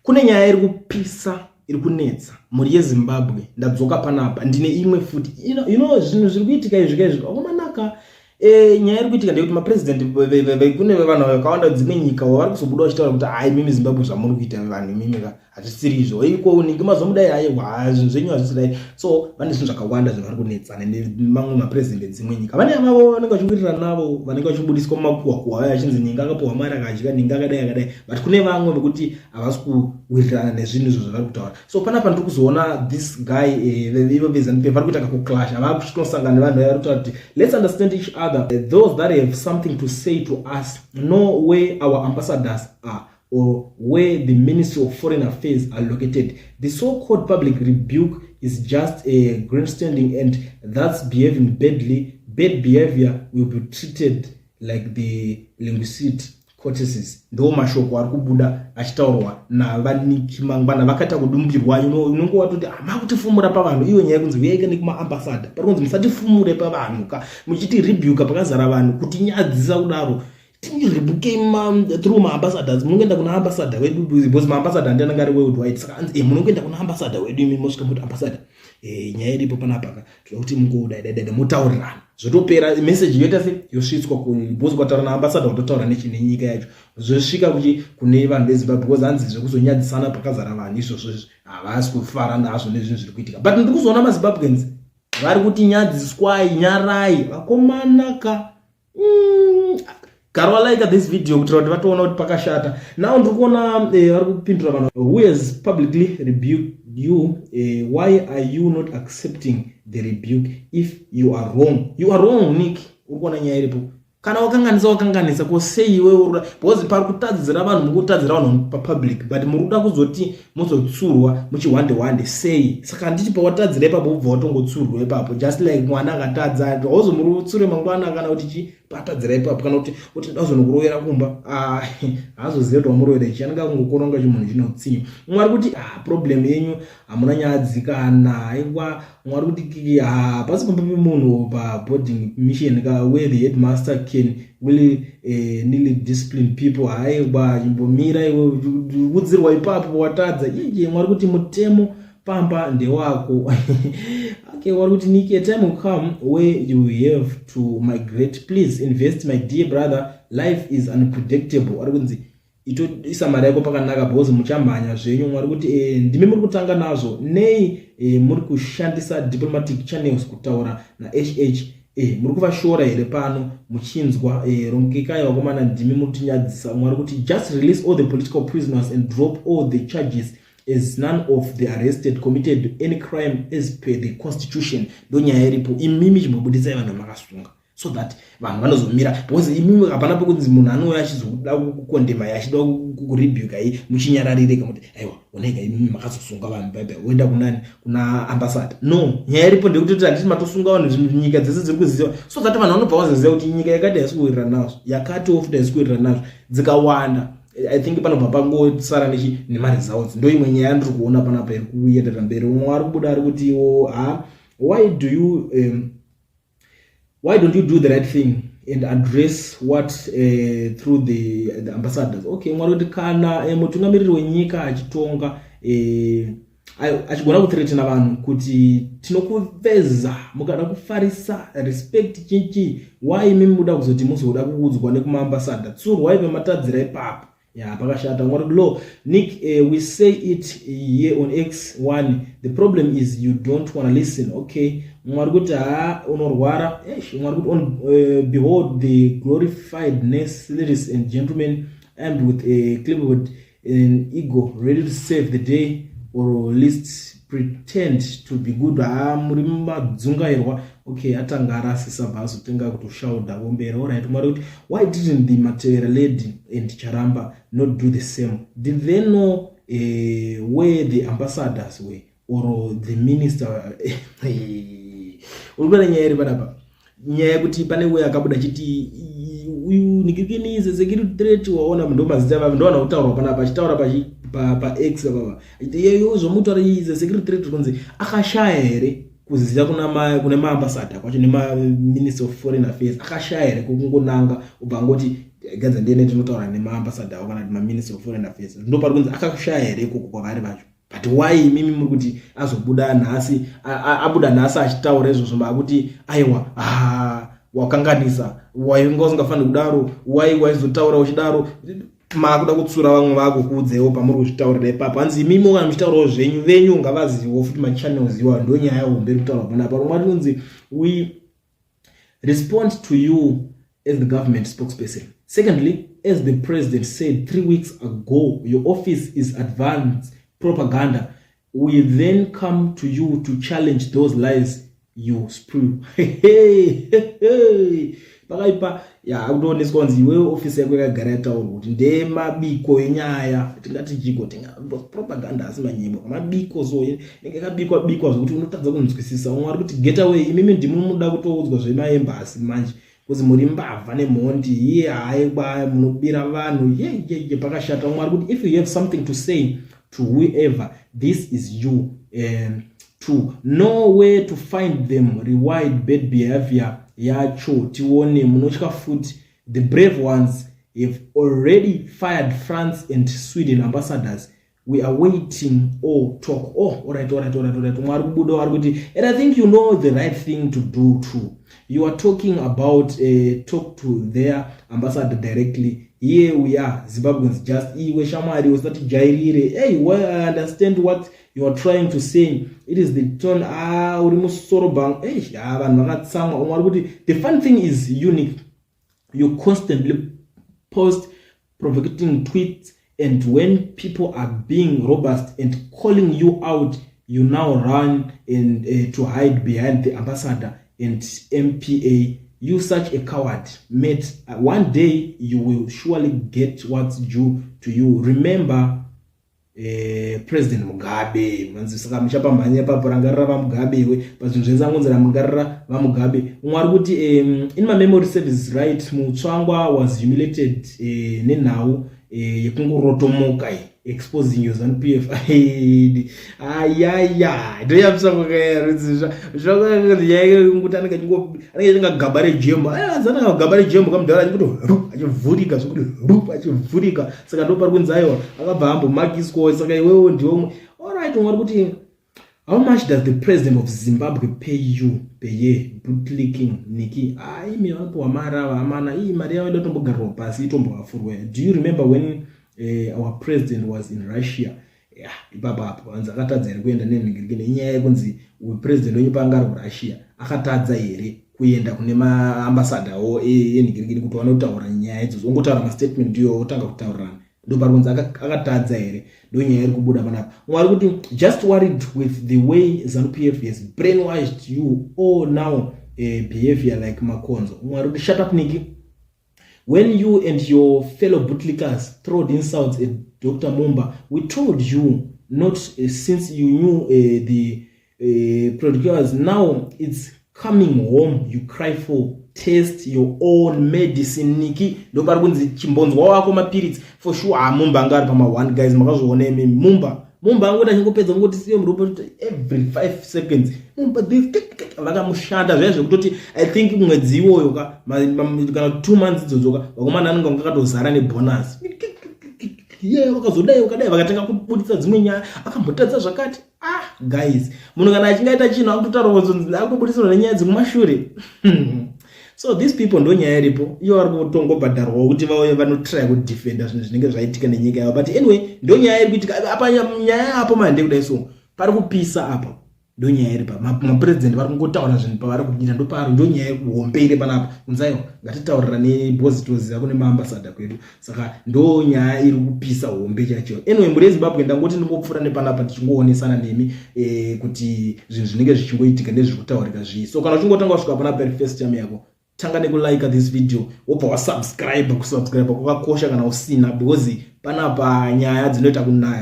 Kune nyaya iri kupisa iri kunetsa mhuri yeZimbabwe. Ndadzoka panapa ndine imwe futi. You know zvinhu zviri kuitika izvi kaizvi vakomanaka. Nyaya iri kuitika ndeyekuti mapresident, kune vanhu vakawanda dzimwe nyika vari kuzobuda vachitaura kuti, "Hai, mimi Zimbabwe, zvamuri kuita vanhu imimi ka hazvisiri izvo. Iko ningi mazomudai, aiwa, zvinhu zvenyu hazvisidai." So vane zvinhu zvakawanda zvavari kunetsana nemamwe mapresident edzimwe nyika. Vane avavo vanenge vachiwirirana navo, vanenge vachibudiswa mumakuhwa kuhwa vachinzi ningi akapiwa mari akadya, ningi akadai akadai, but kune vamwe vekuti havasi kuwirirana nezvinhu izvo zvavari kutaura. So panapa ndiri kuzoona this guy, ivo veZANU PF vari kuita kakuclash, havakuchinosangana nevanhu vaya vari kutaura kuti, "Let's understand each other. Those that have something to say to us know where our ambassadors are or where the Ministry of Foreign Affairs are located. The so-called public rebuke is just a grandstanding, and that's behaving badly. Bad behavior will be treated like the linguistic courtesies." Ndo mashoko ari kubuda achitaurwa naVaNick Mangwana. Vakaita kudumbirwa, unonge watoti makutifumura pavanhu. Iyo nyaya yekunzi uyaika nekumaambassador, pari kunzi musatifumure pavanhu ka, muchiti rebuka pakazara vanhu, kutinyadzisa kudaro. Tirebukei through maambassadors. Munongoenda kuna ambassador wedu, because maambassador andiananga ari worldwide. Saka anzi munongoenda kuna ambassador wedu imi, mosvika muti, "Ambassador, nyaya iripo panapa ka, toda kuti mungodaidaidaida." Motaurirana, zvotopera. Message yoita se yosvitswa, because ukataura naambassador watotaura nenyika yacho, zvosvika kuchi kune vanhu veZimbabwe, because hanzi zvekuzonyadzisana pakazara vanhu izvozvo havasi kufara nazvo nezvinhu zviri kuitika. But ndiri kuzoona maZimbabweans vari kuti nyadziswai, nyarai vakomana ka. Gara walike this video kuitira kuti vatoona kuti pakashata. Now ndiri kuona vari kupindura vanhu who has publicly rebuked you. Why are you not accepting the rebuke? If you are wrong, you are wrong. Nick, uri kuona nyaya iripo? Kana wakanganisa, wakanganisa. Ko sei iwe uri, because pari kutadzira vanhu, muri kutadzira vanhu papublic, but muri kuda kuzoti muzotsurwa muchihwande hwande sei? Saka handiti pawatadzira ipapo ubva watongotsurwa ipapo, just like mwana akatadza, hauzomurutsure mangwana kana kuti chi patadzira ipapo, kana kuti kuti ndazonokurovera kumba. Ah, haazoziva kuti wamurovera ichi, anenge akungokona kunga chimunhu chinotsinyo. Mumwe ari kuti, "Ah, problem yenyu hamuna nyadzi kana." Aiwa, mumwe ari kuti, "Ha, pasi pamba pemunhu paboarding mission ka, where the headmaster can will nilly discipline people." Haiwa, chimbomira iwe, kudzirwa ipapo watadza ije. Mwari kuti mutemo pamba ndewako. Okay, wari kuti, "Nick, a time will come where you have to migrate. Please invest, my dear brother. Life is unpredictable." Ari kunzi itoisa mari yako pakanaka because muchamhanya zvenyu. Mwari kuti ndimi muri kutanga nazvo nei? Muri kushandisa diplomatic channels kutaura nahh. Muri kuvashora here pano muchinzwa? Rongekai vakomana, ndimi muri kutinyadzisa. Mwari kuti, "Just release all the political prisoners and drop all the charges, as none of the arrested committed any crime as per the constitution." Ndo nyaya iripo. Imimi chimbobudisai vanhu vamakasunga so that vanhu vanozomira, because imimi hapana pekunzi munhu anouya achizoda kukondema, achida kurebukai muchinyararire, kamuti, "Aiwa, oneka, imimi makazosunga vanhu baibai." Woenda kunani? Kuna ambassador? No, nyaya iripo ndekuti handiti matosunga vanhu, nyika dzese dziri kuziva, so that vanhu vanobva vazoziva kuti nyika yakati haisi kuwirirana nazvo, yakati ofuti haisi kuwirirana nazvo. Dzikawanda, I think panobva pangosara nechi nemaresults. Ndo imwe nyaya yandiri kuona panapa iri kuenderera mberi. Umwe ari kubuda ari kutiwo, "Ha, why don't you do the right thing and address what through the ambassadors?" Okay, mwari kuti kana mutungamiriri wenyika achitonga, achigona kuthreatena vanhu kuti tinokuveza mukada kufarisa respect chinchi, why imi muda kuzoti muzoda kuudzwa nekumaambassador? Tsurwai pematadzira ipapo. Ya, pakashata. Mwari law, "Nick, we say it here on X1. The problem is you don't want to listen." Okay, mwari kuti, "Ha, unorwara." Eish, mwari kuti on "Behold the glorifiedness, ladies and gentlemen, armed with a clipboard and ego, ready to save the day or at least pretend to be good." Ha, muri madzungairwa. Okay, atanga arasisa, bva azotenga kutoshaudha vombera. Alright, mwari kuti, "Why didn't the Matevera lady and Charamba not do the same? Did they know where the ambassadors were or the minister?" Uri kuona nyaya iri panapa? Nyaya yekuti pane uyo akabuda achiti uyu nikikini is a security threat. Waona, ndo mazita ava ndo vanhu kutaurwa panapa, achitaura paX apapa, achiti iyeyo zvomutaura is a security threat. Kunzi akashaya here kuziva kuna maambassador kwacho nemaminister of foreign affairs? Akashaya here kukungonanga ubva angoti Gadza ndiene tinotaura nemaambassador avo kana kuti maminister of foreign affairs. Ndo pari kunzi akashaya here ikoko kwavari vacho? But why imimi muri kuti azobuda nhasi, abuda nhasi achitaura izvozvo, makuti aiwa, ah, wakanganisa, wainga usingafaniri kudaro, wai waizotaura uchidaro? Makuda kutsura vamwe vakukuudzewo pamuri kuzvitaurira ipapo. Hanzi imimi kana muchitaurawo zvenyu, venyu ngavazivewo futi machannels iwayo. Ndo nyaya hombe iri kutaurwa panapa. Rumwe rinonzi, "We respond to you as the government spokesperson. Secondly, as the president said 3 weeks ago, your office is advanced propaganda. We then come to you to challenge those lies you spew." Pakaipa ya, kutoonесwa kunzi iwewe ofisi yako yakagara yataurwa kuti ndemabiko enyaya. Tingati chiko tinga propaganda, asi manyebo, mabiko. So inenge yakabikwa bikwa zvokuti unotadza kunzwisisa. Umwe ari kuti, "Get away, imimi ndimi muda kutoudzwa zvemaembasi manje, kuzi muri mbavha nemhondi iye. Haikwa, munobira vanhu yeyeye." Pakashata. Umwe ari kuti, "If you have something to say to whoever, this is you to know where to find them. Rewind bad behavior yacho tione. Munotya futi. The brave ones have already fired France and Sweden ambassadors. We are waiting or talk." Oh, alright. Umwe ari kubuda ari kuti, "And I think you know the right thing to do too. You are talking about, talk to their ambassador directly. Here we are Zimbabweans just." Iwe shamwari, usatijairire. Hey, well, I understand what you are trying to say. It is the tone. Ah, uri musoro bang. Hey, ah, vanhu vakatsamwa. Umwe ari kuti, "The fun thing is unique. You constantly post provocating tweets, and when people are being robust and calling you out, you now run and to hide behind the ambassador and MPA. You such a coward, mate. One day you will surely get what's due to you. Remember President Mugabe." Manzi saka muchapamhanya ipapo, rangarira vaMugabe iwe. Pazvinhu zvese angonzi rangarira vaMugabe. Umwe ari kuti, "In my memory service right, Mutsvangwa was humiliated nenhau yekungorotomoka iyi, exposing your ZANU PF." Ayaya, ndoyamutsvangwa kayarudzi anenge achinga gaba rejembo, anenge gaba rejembo kamudhara, achingoti ru, achivhurika zvokuti ru, achivhurika. Saka ndo pari kunzi aiwa, akabva ambomakiswawo. Saka iwewo ndiwomwe. Alright, umwe ari kuti, "How much does the president of Zimbabwe pay you per year, bootlicking Niki?" Aimi vanopiwa mari ava, amana. Ii mari yavo ida kutombogarirwa pasi, itombohafurwa. "Do you remember when our president was in Russia?" Yeah, ipapo apo vanzi akatadza here kuenda nenhingirikini? Inyaya yekunzi president wenyu paanga ari kuRussia akatadza here kuenda kune maambasadawo enhingirikini kuti vanotaura nyaya idzodzo? Ongotaura mastatement iyoyo, otanga kutaurirana. Ndo pari kunzi akatadza here? Ndo nyaya iri kubuda panapa. Umwe ari kuti, "Just worried with the way ZANU PF has brainwashed you all now, behavior like makonzo." Umwe ari kuti, "Shut up, Niki. When you and your fellow bootlickers throwed insults at Dr Mumba, we told you not, since you knew the producers. Now it's coming home you cry for. Taste your own medicine, Niki." Ndo pari kunzi chimbonzwa wako mapiritsi for sure. Ha, Mumba anga ari pama1 guys, makazviona imimi. Mumba angoti achingopedza ngoti siye murupo every 5 seconds, Mumba this, vakamushanda zvaya zvekutoti I think mwedzi iwoyo ka kana 2 months idzodzo ka, vakomana anenge vanga akatozara nebonus ye. Vakazodai, vakadai, vakatanga kubudisa dzimwe nyaya, akambotadza zvakati. Ah guys, munhu kana achinge aita chinhu akutotaura, akutobudisirwa nenyaya dzekumashure. So these people, ndo nyaya iripo iyo, vari kutongobhadharwawo kuti vauye vanotry kudefenda zvinhu zvinenge zvaitika nenyika yavo. But anyway, ndo nyaya iri kuitika apa. Nyaya apo mande kudai, so pari kupisa apa. Ndo nyaya iri pa mapurezidendi vari kungotaura zvinhu pavari kuita. Ndo pari, ndo nyaya hombe iri panapa, kunzi aiwa, ngatitaurirane because toziva kune maambassador kwedu. Saka ndo nyaya iri kupisa hombe chaicho. Anyway, mhuri yeZimbabwe, ndangoti ndingopfuura nepanapa tichingoonesana nemi kuti zvinhu zvinenge zvichingoitika nezviri kutaurika zvii. So kana uchingotanga kusvika panapa iri first time yako, tanga nekulike this video, wobva wasubscribe. Kusubscribe kwakakosha kana usina, because panapa nyaya dzinoita kunaya.